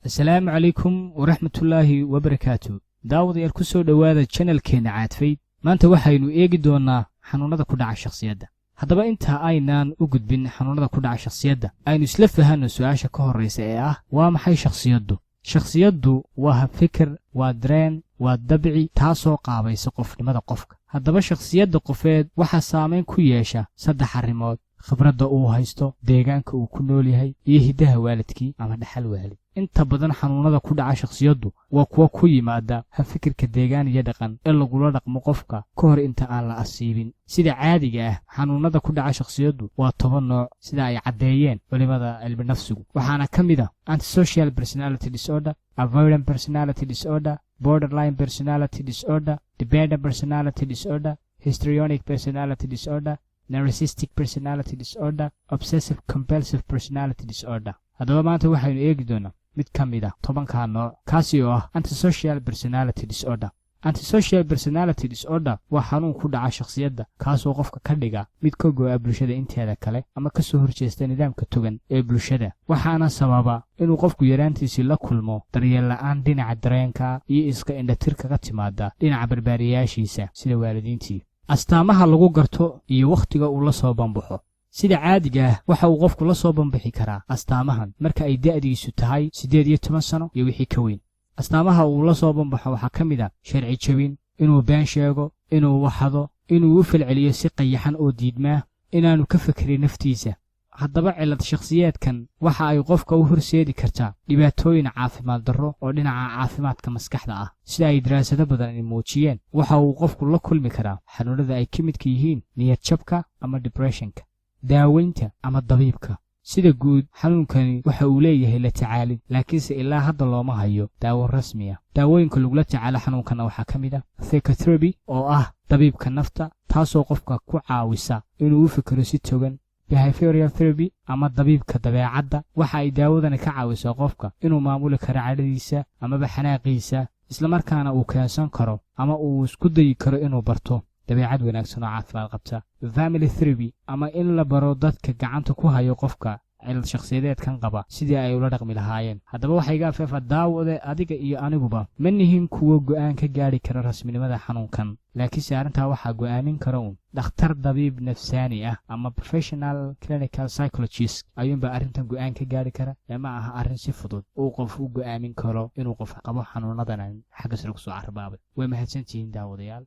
Asalaamu calaykum waraxmatullaahi wabarakaatu. Daawadayaal, ku soo dhowaada channelkeenna Caadfayd. Maanta waxaynu eegi doonnaa xanuunnada ku dhaca shakhsiyadda. Haddaba, inta aynaan u gudbin xanuunnada ku dhaca shakhsiyadda, aynu isla fahanno su'aasha ka horraysa ee ah: waa maxay shakhsiyaddu? Shakhsiyaddu waa habfikir, waa dareen, waa dabci, taasoo qaabaysa qofnimada qofka. Haddaba, shakhsiyadda qofeed waxaa saamayn ku yeesha saddex arrimood: khibradda uu haysto, deegaanka uu ku nool yahay iyo hiddaha waalidkii ama dhaxal waalid. Inta badan xanuunnada ku dhaca shakhsiyaddu waa kuwa ku yimaada habfikirka deegaan iyo dhaqan ee lagula dhaqmo qofka ka hor inta aan la asiibin. Sida caadiga ah, xanuunnada ku dhaca shakhsiyaddu waa 10 nooc, sida ay caddeeyeen culimmada cilmi nafsigu, waxaana ka mid ah antisocial personality disorder, avoidant personality disorder, borderline personality disorder, dependent personality disorder, histrionic personality disorder, narcissistic personality disorder, obsessive compulsive personality disorder. Haddaba, maanta waxaynu eegi doonaa mid ka mid ah 10-kaa nooc, kaasi oo ah antisocial personality disorder. Antisocial personality disorder waa xanuun ku dhaca shakhsiyadda, kaasoo qofka ka dhiga mid ka go'a bulshada inteeda kale ama ka soo horjeesta nidaamka togan ee bulshada, waxaana sababa inuu qofku yaraantiisii la kulmo daryeel la'aan dhinaca dareenka iyo iska indhatir kaga timaada dhinaca barbaariyaashiisa, sida waalidiintii. Astaamaha lagu garto iyo wakhtiga uu la soo banbaxo: sida caadiga ah, waxa uu qofku la soo banbixi karaa astaamahan marka ay da'diisu tahay 18 sano iyo wixii ka weyn. Astaamaha uu la soo banbaxo waxaa ka mid ah sharci jebin, inuu been sheego, inuu waxado, inuu u falceliyo si qayaxan oo diidmaa, inaanu ka fekerin naftiisa. Haddaba, cillad shakhsiyeedkan waxa ay qofka u horseedi kartaa dhibaatooyin caafimaad darro oo dhinaca caafimaadka maskaxda ah. Sida ay daraasado badan muujiyeen, waxa uu qofku la kulmi karaa xanuunada ay ka midka yihiin niyad jabka ama depressionka. Daaweynta ama dabiibka: sida guud, xanuunkani waxa uu leeyahay la tacaalid, laakiinse ilaa hadda looma hayo daawo rasmi ah. Daawooyinka lagula tacaalo xanuunkana waxaa ka mid ah psychotherapy, oo ah dabiibka nafta, taasoo qofka ku caawisa inuu u fikiro si togan. Behavioral therapy ama dabiibka dabeecadda, waxa ay daawadani ka caawisaa qofka inuu maamuli karo cadhadiisa amaba xanaaqiisa, islamarkaana uu keensan karo ama uu isku dayi karo inuu barto dabeecad wanaagsan oo caafimaad qabta. Family therapy, ama in la baro dadka gacanta ku hayo qofka cilad shakhsiyadeedkan qaba sidii ay ula dhaqmi lahaayeen. Haddaba, waxaa iga afeefa, daawade, adiga iyo aniguba ma nihin kuwo go'aan ka gaadhi kara rasminimada xanuunkan, laakiinse arrintaa waxaa go'aamin kara uun dhakhtar dabiib nafsaani ah ama professional clinical psychologist ayuunbaa arrintan go'aan ka gaadhi kara, ee ma aha arrin si fudud uu qof u go'aamin karo inuu qof qabo xanuunadan xagga sare kusoo carbaabay. Way mahadsantihiin, daawadayaal.